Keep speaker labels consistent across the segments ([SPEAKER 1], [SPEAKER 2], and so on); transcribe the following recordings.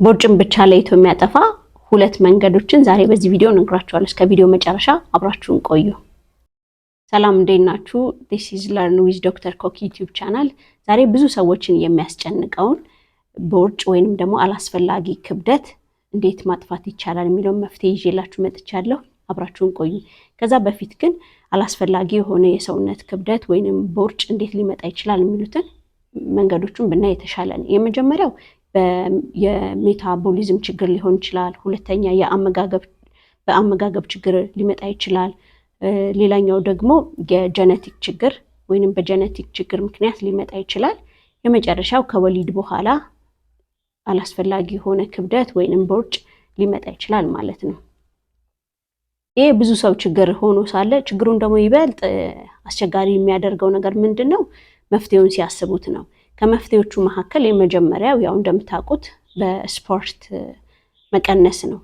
[SPEAKER 1] ቦርጭን ብቻ ለይቶ የሚያጠፋ ሁለት መንገዶችን ዛሬ በዚህ ቪዲዮ እነግራችኋለሁ። እስከ ቪዲዮ መጨረሻ አብራችሁን ቆዩ። ሰላም፣ እንዴት ናችሁ? This is Learn with Doctor Koki YouTube channel። ዛሬ ብዙ ሰዎችን የሚያስጨንቀውን ቦርጭ ወይንም ደግሞ አላስፈላጊ ክብደት እንዴት ማጥፋት ይቻላል የሚለውን መፍትሄ ይዤላችሁ መጥቻለሁ። አብራችሁን ቆዩ። ከዛ በፊት ግን አላስፈላጊ የሆነ የሰውነት ክብደት ወይንም ቦርጭ እንዴት ሊመጣ ይችላል የሚሉትን መንገዶቹን ብናይ የተሻለ ነው። የመጀመሪያው የ metabolism ችግር ሊሆን ይችላል። ሁለተኛ በአመጋገብ ችግር ሊመጣ ይችላል። ሌላኛው ደግሞ የ genetic ችግር ወይንም በ genetic ችግር ምክንያት ሊመጣ ይችላል። የመጨረሻው ከወሊድ በኋላ አላስፈላጊ የሆነ ክብደት ወይንም ቦርጭ ሊመጣ ይችላል ማለት ነው። ይህ ብዙ ሰው ችግር ሆኖ ሳለ ችግሩን ደግሞ ይበልጥ አስቸጋሪ የሚያደርገው ነገር ምንድን ነው? መፍትሄውን ሲያስቡት ነው። ከመፍትሄዎቹ መካከል የመጀመሪያው ያው እንደምታውቁት በስፖርት መቀነስ ነው።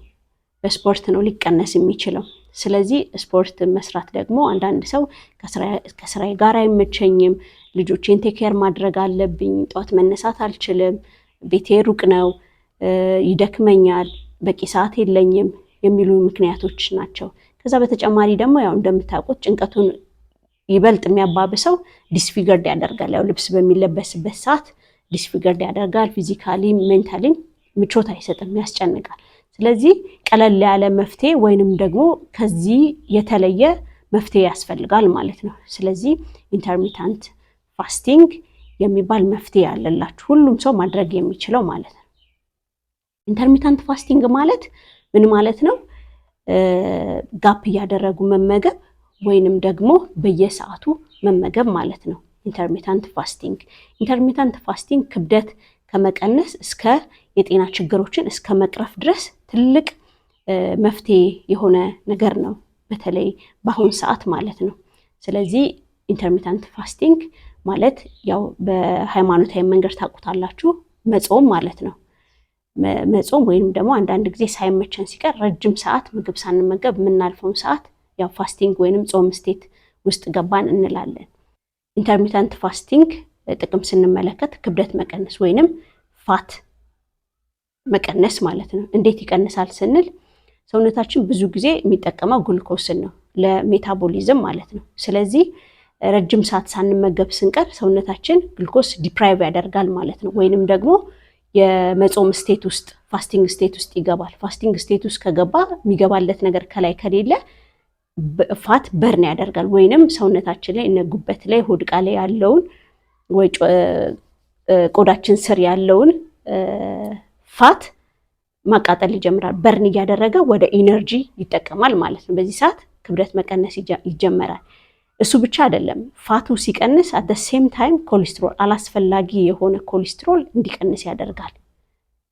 [SPEAKER 1] በስፖርት ነው ሊቀነስ የሚችለው። ስለዚህ ስፖርት መስራት ደግሞ አንዳንድ ሰው ከስራዬ ጋር አይመቸኝም፣ ልጆቼን take care ማድረግ አለብኝ፣ ጠዋት መነሳት አልችልም፣ ቤቴ ሩቅ ነው፣ ይደክመኛል፣ በቂ ሰዓት የለኝም የሚሉ ምክንያቶች ናቸው። ከዛ በተጨማሪ ደግሞ ያው እንደምታውቁት ጭንቀቱን ይበልጥ የሚያባብሰው disfigured ያደርጋል። ያው ልብስ በሚለበስበት ሰዓት disfigured ያደርጋል። Physically፣ mentally ም ምቾት አይሰጥም፣ ያስጨንቃል። ስለዚህ ቀለል ያለ መፍትሄ ወይንም ደግሞ ከዚህ የተለየ መፍትሄ ያስፈልጋል ማለት ነው። ስለዚህ intermittent fasting የሚባል መፍትሄ ያለላችሁ ሁሉም ሰው ማድረግ የሚችለው ማለት ነው። Intermittent fasting ማለት ምን ማለት ነው? Gap እያደረጉ መመገብ ወይንም ደግሞ በየሰዓቱ መመገብ ማለት ነው። Intermittent fasting፣ intermittent fasting ክብደት ከመቀነስ እስከ የጤና ችግሮችን እስከ መቅረፍ ድረስ ትልቅ መፍትሄ የሆነ ነገር ነው፣ በተለይ በአሁን ሰዓት ማለት ነው። ስለዚህ intermittent fasting ማለት ያው በሃይማኖታዊ መንገድ ታውቁታላችሁ፣ መጾም ማለት ነው። መጾም ወይም ደግሞ አንዳንድ ጊዜ ሳይመቸን ሲቀር ረጅም ሰዓት ምግብ ሳንመገብ የምናልፈውን ሰዓት ያው fasting ወይንም ጾም state ውስጥ ገባን እንላለን። Intermittent fasting ጥቅም ስንመለከት ክብደት መቀነስ ወይንም fat መቀነስ ማለት ነው። እንዴት ይቀንሳል ስንል ሰውነታችን ብዙ ጊዜ የሚጠቀመው ግሉኮስን ነው ለ metabolism ማለት ነው። ስለዚህ ረጅም ሰዓት ሳንመገብ ስንቀር ሰውነታችን glucose deprive ያደርጋል ማለት ነው። ወይንም ደግሞ የመጾም state ውስጥ፣ fasting state ውስጥ ይገባል። Fasting state ውስጥ ከገባ የሚገባለት ነገር ከላይ ከሌለ fat burn ያደርጋል። ወይንም ሰውነታችን ላይ እነ ጉበት ላይ፣ ሆድ ዕቃ ላይ ያለውን ወይ ቆዳችን ስር ያለውን fat ማቃጠል ይጀምራል። Burn እያደረገ ወደ energy ይጠቀማል ማለት ነው። በዚህ ሰዓት ክብደት መቀነስ ይጀመራል። እሱ ብቻ አይደለም፣ fat ኡ ሲቀንስ at the same time ኮሌስትሮል፣ አላስፈላጊ የሆነ ኮሌስትሮል እንዲቀንስ ያደርጋል።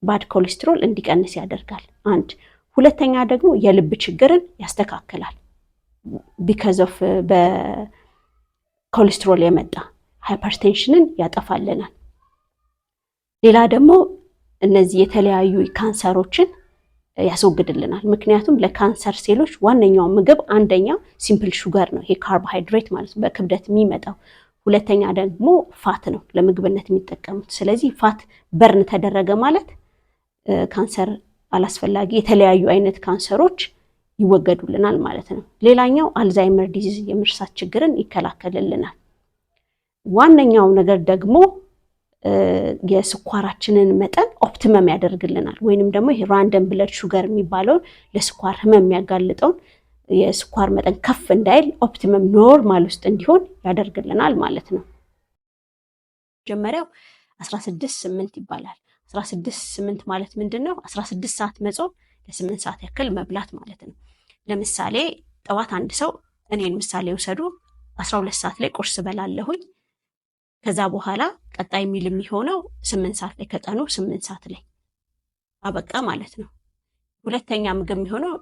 [SPEAKER 1] Bad cholesterol እንዲቀንስ ያደርጋል። አንድ ሁለተኛ ደግሞ የልብ ችግርን ያስተካክላል። Because of በኮሌስትሮል የመጣ hypertension ን ያጠፋልናል። ሌላ ደግሞ እነዚህ የተለያዩ ካንሰሮችን ያስወግድልናል። ምክንያቱም ለካንሰር ሴሎች ዋነኛው ምግብ አንደኛው simple sugar ነው፣ ይሄ ካርቦሃይድሬት ማለት ነው፣ በክብደት የሚመጣው። ሁለተኛ ደግሞ fat ነው ለምግብነት የሚጠቀሙት። ስለዚህ fat burn ተደረገ ማለት ካንሰር፣ አላስፈላጊ የተለያዩ አይነት ካንሰሮች ይወገዱልናል ማለት ነው። ሌላኛው Alzheimer disease፣ የመርሳት ችግርን ይከላከልልናል። ዋነኛው ነገር ደግሞ የስኳራችንን መጠን optimum ያደርግልናል። ወይንም ደግሞ ይሄ random blood sugar የሚባለውን ለስኳር ህመም የሚያጋልጠውን የስኳር መጠን ከፍ እንዳይል optimum normal ውስጥ እንዲሆን ያደርግልናል ማለት ነው። መጀመሪያው 16:8 ይባላል። 16:8 ማለት ምንድን ነው? 16 ሰዓት መጾም፣ ለ8 ሰዓት ያክል መብላት ማለት ነው። ለምሳሌ ጠዋት አንድ ሰው፣ እኔን ምሳሌ ውሰዱ፣ 12 ሰዓት ላይ ቁርስ በላለሁኝ። ከዛ በኋላ ቀጣይ meal የሚሆነው 8 ሰዓት ላይ፣ ከቀኑ 8 ሰዓት ላይ፣ አበቃ ማለት ነው። ሁለተኛ ምግብ የሚሆነው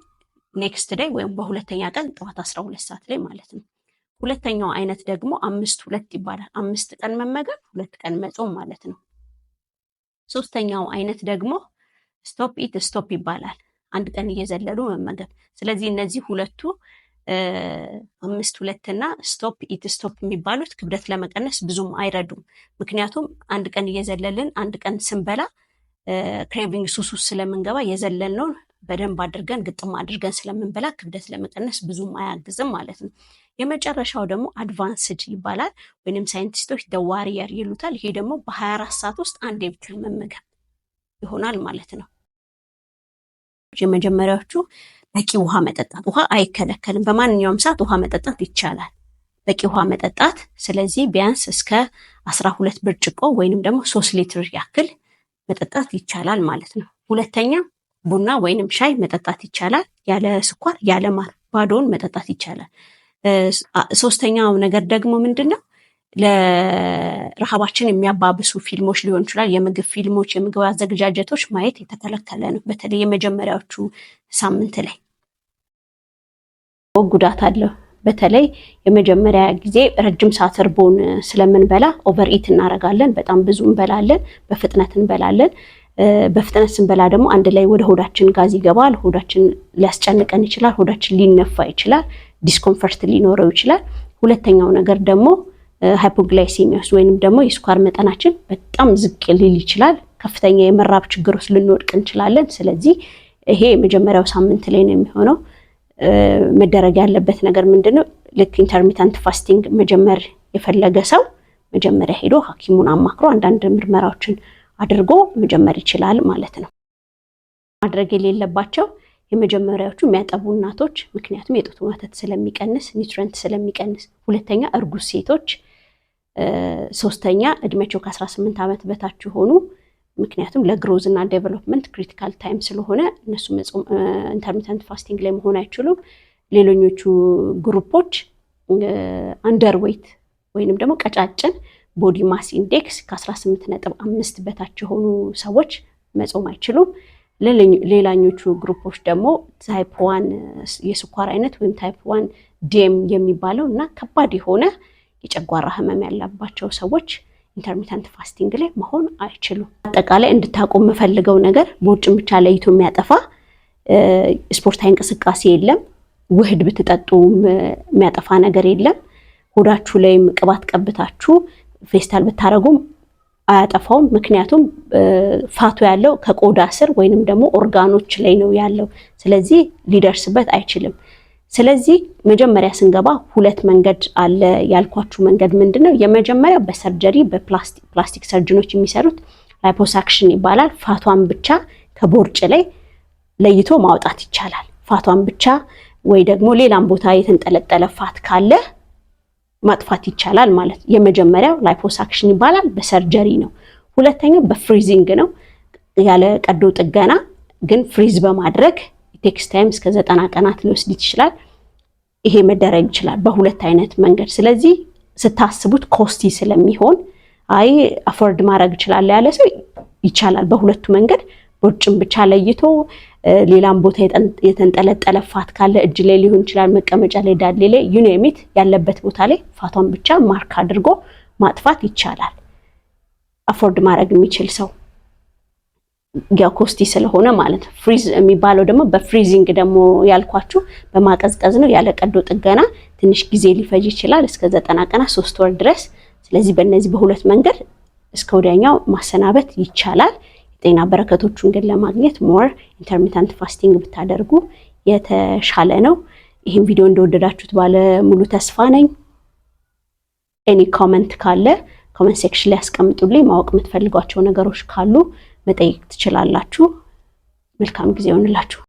[SPEAKER 1] next day ወይም በሁለተኛ ቀን ጠዋት 12 ሰዓት ላይ ማለት ነው። ሁለተኛው አይነት ደግሞ 5:2 ይባላል። 5 ቀን መመገብ፣ 2 ቀን መጾም ማለት ነው። ሶስተኛው አይነት ደግሞ stop eat stop ይባላል። አንድ ቀን እየዘለሉ መመገብ። ስለዚህ እነዚህ ሁለቱ 5:2 እና stop eat stop የሚባሉት ክብደት ለመቀነስ ብዙም አይረዱም። ምክንያቱም አንድ ቀን እየዘለልን አንድ ቀን ስንበላ Craving ሱስ ውስጥ ስለምንገባ የዘለልነውን በደንብ አድርገን ግጥም አድርገን ስለምንበላ ክብደት ለመቀነስ ብዙም አያግዝም ማለት ነው። የመጨረሻው ደግሞ advanced ይባላል፣ ወይንም ሳይንቲስቶች the warrior ይሉታል። ይሄ ደግሞ በ24 ሰዓት ውስጥ አንዴ ብቻ መመገብ ይሆናል ማለት ነው። የመጀመሪያዎቹ በቂ ውሃ መጠጣት። ውሃ አይከለከልም። በማንኛውም ሰዓት ውሃ መጠጣት ይቻላል። በቂ ውሃ መጠጣት። ስለዚህ ቢያንስ እስከ 12 ብርጭቆ ወይንም ደግሞ 3 ሊትር ያክል መጠጣት ይቻላል ማለት ነው። ሁለተኛ ቡና ወይንም ሻይ መጠጣት ይቻላል። ያለ ስኳር፣ ያለ ማር ባዶውን መጠጣት ይቻላል። ሶስተኛው ነገር ደግሞ ምንድን ነው? ለረሃባችን የሚያባብሱ ፊልሞች ሊሆን ይችላል። የምግብ ፊልሞች፣ የምግብ አዘገጃጀቶች ማየት የተከለከለ ነው። በተለይ የመጀመሪያዎቹ ሳምንት ላይ ጉዳት አለው። በተለይ የመጀመሪያ ጊዜ ረጅም ሰዓት እርቦን ስለምንበላ overeat እናደርጋለን። በጣም ብዙ እንበላለን፣ በፍጥነት እንበላለን። በፍጥነት ስንበላ ደግሞ አንድ ላይ ወደ ሆዳችን ጋዝ ይገባል። ሆዳችን ሊያስጨንቀን ይችላል። ሆዳችን ሊነፋ ይችላል። Discomfort ሊኖረው ይችላል። ሁለተኛው ነገር ደግሞ hypoglycemia ወይንም ደግሞ የስኳር መጠናችን በጣም ዝቅ ሊል ይችላል። ከፍተኛ የመራብ ችግር ውስጥ ልንወድቅ እንችላለን። ስለዚህ ይሄ የመጀመሪያው ሳምንት ላይ ነው የሚሆነው። መደረግ ያለበት ነገር ምንድን ነው? ልክ intermittent fasting መጀመር የፈለገ ሰው መጀመሪያ ሄዶ ሐኪሙን አማክሮ አንዳንድ ምርመራዎችን አድርጎ መጀመር ይችላል ማለት ነው። ማድረግ የሌለባቸው የመጀመሪያዎቹ የሚያጠቡ እናቶች፣ ምክንያቱም የጡት ወተት ስለሚቀንስ፣ nutrient ስለሚቀንስ። ሁለተኛ እርጉዝ ሴቶች፣ ሶስተኛ እድሜያቸው ከ18 ዓመት በታች የሆኑ፣ ምክንያቱም ለ growth እና development critical time ስለሆነ እነሱ intermittent fasting ላይ መሆን አይችሉም። ሌሎኞቹ group ኦች underweight ወይንም ደግሞ ቀጫጭን፣ body mass index ከ18.5 በታች የሆኑ ሰዎች መጾም አይችሉም። ሌላኞቹ group ኦች ደግሞ type 1 የስኳር አይነት ወይም type 1 DM የሚባለው እና ከባድ የሆነ የጨጓራ ህመም ያለባቸው ሰዎች intermittent fasting ላይ መሆን አይችሉም። አጠቃላይ እንድታውቁ የምፈልገው ነገር ቦርጭን ብቻ ለይቶ የሚያጠፋ ስፖርታዊ እንቅስቃሴ የለም። ውህድ ብትጠጡ የሚያጠፋ ነገር የለም። ሆዳችሁ ላይም ቅባት ቀብታችሁ ፌስታል ብታደርጉም አያጠፋውም። ምክንያቱም fat ኡ ያለው ከቆዳ ስር ወይንም ደግሞ ኦርጋኖች ላይ ነው ያለው። ስለዚህ ሊደርስበት አይችልም። ስለዚህ መጀመሪያ ስንገባ ሁለት መንገድ አለ ያልኳችሁ መንገድ ምንድን ነው? የመጀመሪያው በ surgery በ plastic surgeon ኦች የሚሰሩት liposuction ይባላል። Fat ኧን ብቻ ከቦርጭ ላይ ለይቶ ማውጣት ይቻላል። Fat ኧን ብቻ ወይ ደግሞ ሌላም ቦታ የተንጠለጠለ fat ካለ ማጥፋት ይቻላል ማለት። የመጀመሪያው liposuction ይባላል፣ በ surgery ነው። ሁለተኛው በ freezing ነው፣ ያለ ቀዶ ጥገና ግን freeze በማድረግ takes time፣ እስከ 90 ቀናት ሊወስድ ይችላል። ይሄ መደረግ ይችላል በሁለት አይነት መንገድ። ስለዚህ ስታስቡት costly ስለሚሆን አይ afford ማድረግ እችላለሁ ያለ ሰው ይቻላል በሁለቱ መንገድ፣ ቦርጭን ብቻ ለይቶ ሌላም ቦታ የተንጠለጠለ fat ካለ እጅ ላይ ሊሆን ይችላል፣ መቀመጫ ላይ፣ ዳሌ ላይ፣ you name it፣ ያለበት ቦታ ላይ fat ኧን ብቻ mark አድርጎ ማጥፋት ይቻላል። Afford ማድረግ የሚችል ሰው፣ ያው costly ስለሆነ ማለት ነው። Freeze የሚባለው ደግሞ በ freezing ደግሞ ያልኳችሁ በማቀዝቀዝ ነው። ያለ ቀዶ ጥገና ትንሽ ጊዜ ሊፈጅ ይችላል፣ እስከ 90 ቀናት፣ 3 ወር ድረስ። ስለዚህ በእነዚህ በሁለት መንገድ እስከ ወዲያኛው ማሰናበት ይቻላል። የጤና በረከቶቹን ግን ለማግኘት more intermittent fasting ብታደርጉ የተሻለ ነው። ይህን ቪዲዮ እንደወደዳችሁት ባለ ሙሉ ተስፋ ነኝ። Any comment ካለ comment section ላይ ያስቀምጡልኝ። ማወቅ የምትፈልጓቸው ነገሮች ካሉ መጠየቅ ትችላላችሁ። መልካም ጊዜ ይሆንላችሁ።